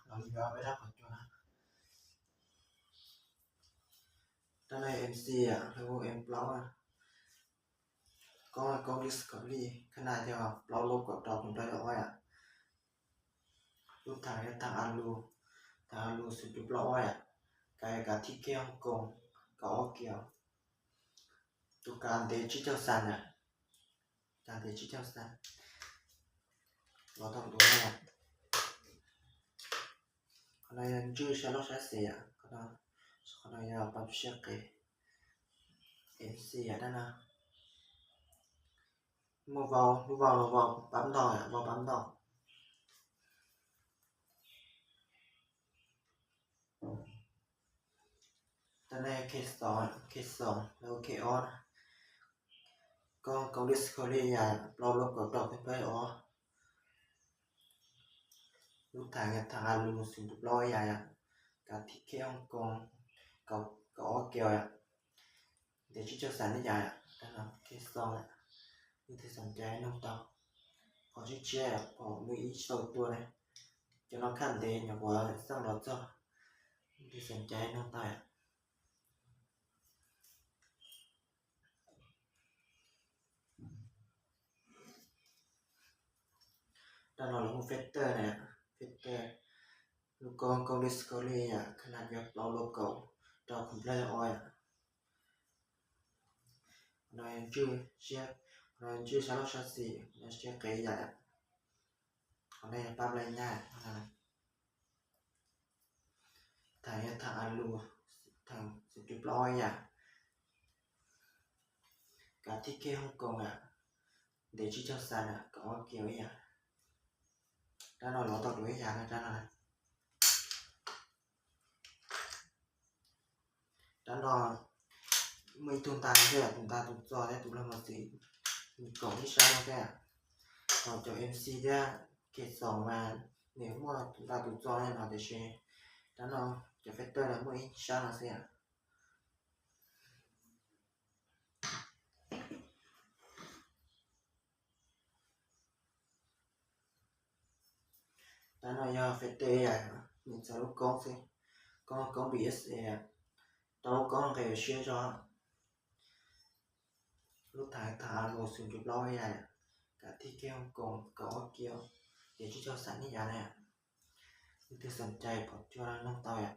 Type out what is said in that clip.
Los yog peb dab qhov cua na. Rab no MC, lub M plaub, koob koob Discovery, khab nas yog plaub lub kaum rau khoom plaub ob yam. Lub thav yog thav Alu, thav Alu xoom cuv plaub ob yam. Kav yog kav thib kej Hong Kong, kaum ob kios. Tus kav ntev tsib caug xas na, kav ntev tsib caug xas. Los tau dua na. Qhov no yog ntswj sab loj sab xis yom, qhov no yog pab siab qis MC yom dab no. Muaj vau, lub vau los vau pab ntog yom, vau pab ntog. Dab no K xoom, K xoom los K ob na. Koob koob Discovery yam plaub lub kaum rau khoom plaub ob. Lub thav yog thav Alu xoom cuv plaub yam yom. Kav thib kej Hong Kong, kaum ob kios yom. Ntev tsib caug xas ib yam yom, dab no K xoom yom. Leej twg xom cai noog tau. Qhov tshiab tshiab yom, qhov muaj ib tsis tau tua ne. Cov no khab ntev nyuam qhuav xaj los txog. Leej twg xom cai noog tau yom. Dab no lawv hu Factor na, Factor. Lub koob koob Discovery yom, khab nas yog plaub lub kaum rau khoom plaub ob yom. Qhov no ntswj siab, qhov no ntswj sab loj sab xis, qhov no siab qis yam. Qhov no yog pab nplai nyaj. Thav yog thav Alu, thav xoom cuv plaub ob yam. Kav thib kej Hong Kong yom, ntev tsib caug xas na, kaum ob kios ib yam. Dab no los tau dua ib yam na, dab no. Dab no muaj ib tug nta thiab, tus nta tus txog thiab tus lag mos txwv, kaum ib sab no thiab. Ho cov MC thiab K xoom mas nws muaj tus nta tus txog no tiam sis dab no cov Factor no muaj ib sab no xwb yom. Dab no yog Factor yom, nws txog lub koob xwb, koob koob BSA, tau lub koob nqis siab zog. Lub thav thav Alu xoom cuv plaub yam, kav thib kej Hong Kong kaum ob kios, ntev tsib caug xas ib yam na. Leej twg xom cai pom cuag noog tau yom.